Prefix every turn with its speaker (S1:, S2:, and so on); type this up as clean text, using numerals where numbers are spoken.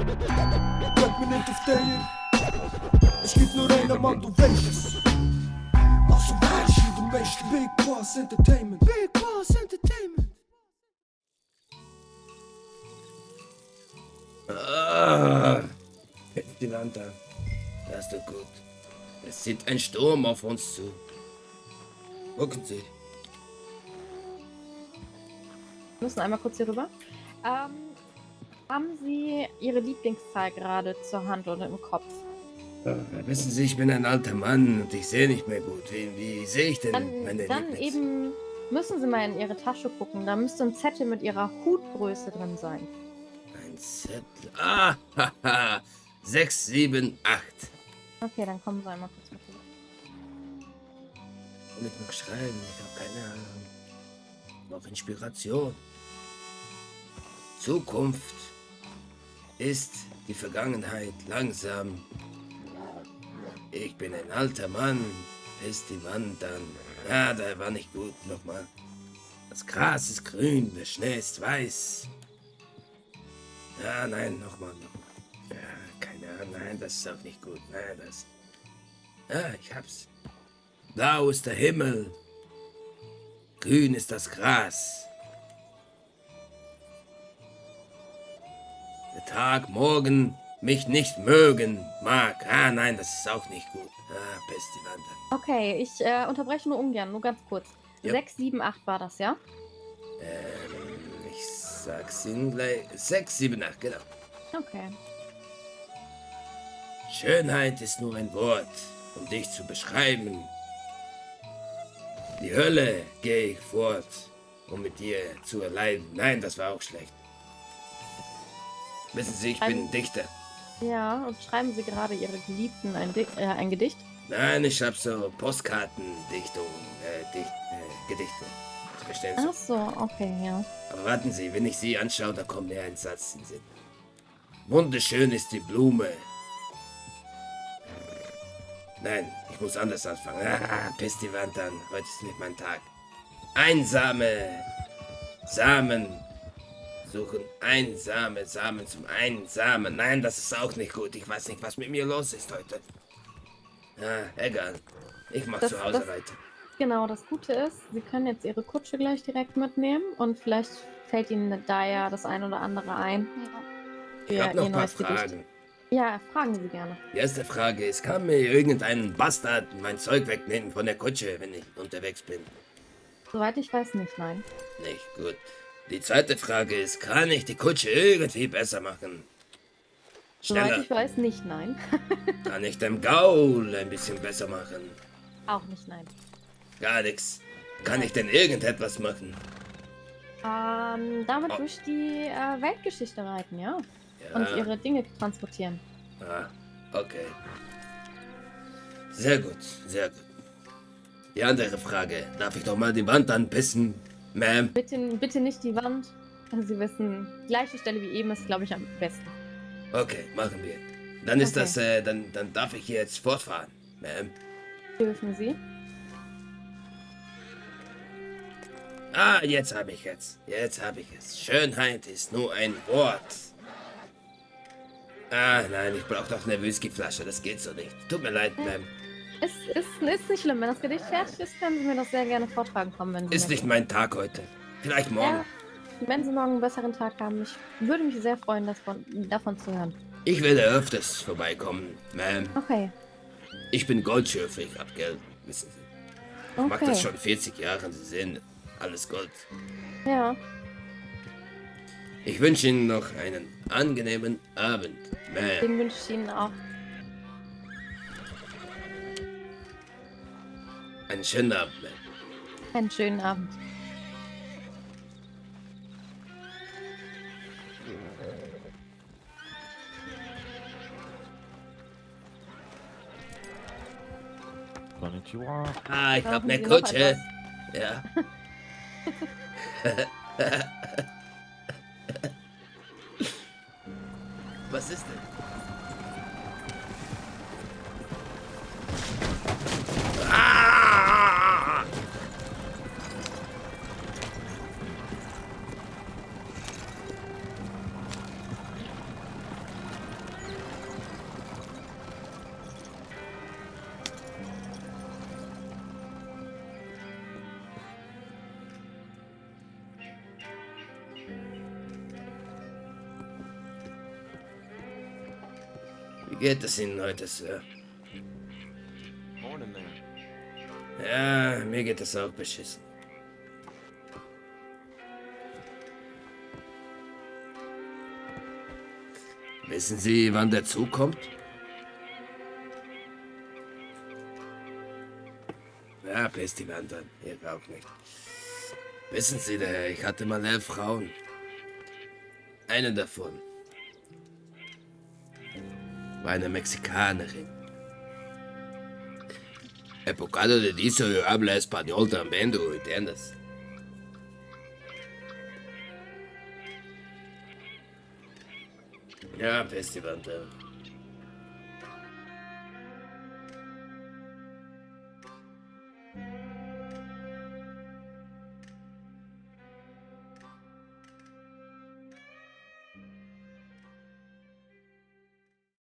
S1: Nicht auf den. Es gibt nur einen Mann, du weißt es. Also weißt du, du weißt Big Boss Entertainment. Big Boss Entertainment.
S2: Die Wand an. Das ist doch gut. Es zieht ein Sturm auf uns zu. Gucken Sie.
S3: Wir müssen einmal kurz hier rüber. Haben Sie Ihre Lieblingszahl gerade zur Hand oder im Kopf?
S2: Wissen Sie, ich bin ein alter Mann und ich sehe nicht mehr gut. Wie sehe ich denn meine
S3: Dann
S2: Lieblings...
S3: eben müssen Sie mal in Ihre Tasche gucken. Da müsste ein Zettel mit Ihrer Hutgröße drin sein.
S2: Ein Zettel. Ah, haha. 6, 7, 8.
S3: Okay, dann kommen Sie einmal kurz mit rüber.
S2: Und ich noch schreiben, ich habe keine Ahnung. Noch Inspiration. Zukunft ist die Vergangenheit langsam. Ich bin ein alter Mann, bis die Wand an. Ja, der war nicht gut. Nochmal. Das Gras ist grün, der Schnee ist weiß. Ja, nein, nochmal. Ja, keine Ahnung, nein, das ist auch nicht gut. Nein, das... Ja, ich hab's. Blau ist der Himmel. Grün ist das Gras. Der Tag morgen mich nicht mögen mag. Ah, nein, das ist auch nicht gut. Ah, Pestilante.
S3: Okay, ich unterbreche nur ungern, nur ganz kurz.
S2: Ja.
S3: 6, 7, 8 war das, ja?
S2: Ich sag's Ihnen gleich. 6, 7, 8, genau.
S3: Okay.
S2: Schönheit ist nur ein Wort, um dich zu beschreiben. Die Hölle gehe ich fort, um mit dir zu erleiden. Nein, das war auch schlecht. Wissen Sie, ich bin Dichter.
S3: Ja, und schreiben Sie gerade Ihre Geliebten ein Gedicht?
S2: Nein, ich hab so Postkartendichtung, Gedichte. Sie verstehen so.
S3: Ach so, okay, ja.
S2: Aber warten Sie, wenn ich Sie anschaue, da kommt mir ein Satz in den Sinn. Wunderschön ist die Blume. Nein, ich muss anders anfangen. Ah, piss die Wand an. Heute ist nicht mein Tag. Einsame Samen suchen einsame Samen zum Einsamen. Nein, das ist auch nicht gut. Ich weiß nicht, was mit mir los ist heute. Ah, egal. Ich mach zu Hause weiter.
S3: Genau, das Gute ist, Sie können jetzt Ihre Kutsche gleich direkt mitnehmen und vielleicht fällt Ihnen da ja das ein oder andere ein.
S2: Ich hab noch
S3: Ihr
S2: ein paar
S3: neues Gedicht.
S2: Fragen.
S3: Ja, fragen Sie gerne.
S2: Die erste Frage ist, kann mir irgendein Bastard mein Zeug wegnehmen von der Kutsche, wenn ich unterwegs bin?
S3: Soweit ich weiß nicht, nein.
S2: Nicht gut. Die zweite Frage ist, kann ich die Kutsche irgendwie besser machen?
S3: Soweit
S2: Schneller.
S3: ich weiß nicht, nein.
S2: Kann ich dem Gaul ein bisschen besser machen?
S3: Auch nicht, nein.
S2: Gar nichts. Kann ich denn irgendetwas machen?
S3: Damit durch die Weltgeschichte reiten, ja.
S2: Ja.
S3: Und Ihre Dinge transportieren.
S2: Ah, okay. Sehr gut, sehr gut. Die andere Frage. Darf ich doch mal die Wand anpissen, Ma'am?
S3: Bitte nicht die Wand. Sie wissen, gleiche Stelle wie eben ist, glaube ich, am besten.
S2: Okay, machen wir. Dann ist
S3: Okay.
S2: das, dann darf ich jetzt fortfahren, Ma'am.
S3: Dürfen Sie?
S2: Ah, jetzt habe ich es. Jetzt habe ich es. Schönheit ist nur ein Wort. Ah, nein, ich brauche doch eine Whiskyflasche. Das geht so nicht. Tut mir leid, Ma'am.
S3: Es ist nicht schlimm. Wenn das Gedicht fertig ist, können Sie mir das sehr gerne vortragen kommen, wenn Sie
S2: Ist nicht mein Tag heute. Vielleicht morgen.
S3: Ja, wenn Sie morgen einen besseren Tag haben, ich würde mich sehr freuen, davon zu hören.
S2: Ich werde öfters vorbeikommen, Ma'am.
S3: Okay.
S2: Ich bin Goldschürfer, ich hab Geld, wissen Sie. Ich mach das
S3: Okay.
S2: schon 40 Jahre, Sie sehen, alles Gold.
S3: Ja.
S2: Ich wünsche Ihnen noch einen angenehmen Abend, Ma'am.
S3: Den wünsche ich Ihnen auch.
S2: Einen schönen Abend, Ma'am.
S3: Einen schönen Abend.
S4: Konnichiwa.
S2: Ah, ich hab
S3: Brauchen
S2: eine
S3: Sie noch
S2: Kutsche. Ja. Was ist denn? Ah! Wie geht es Ihnen heute, Sir?
S4: Morning there.
S2: Ja, mir geht es auch beschissen. Wissen Sie, wann der Zug kommt? Ja, Pestivan dann. Ihr auch nicht. Wissen Sie, ich hatte mal 11 Frauen. Eine davon war eine Mexikanerin. He pocado de dicho yo habla español también, ¿tú entiendes? Ja, Pestivan dann.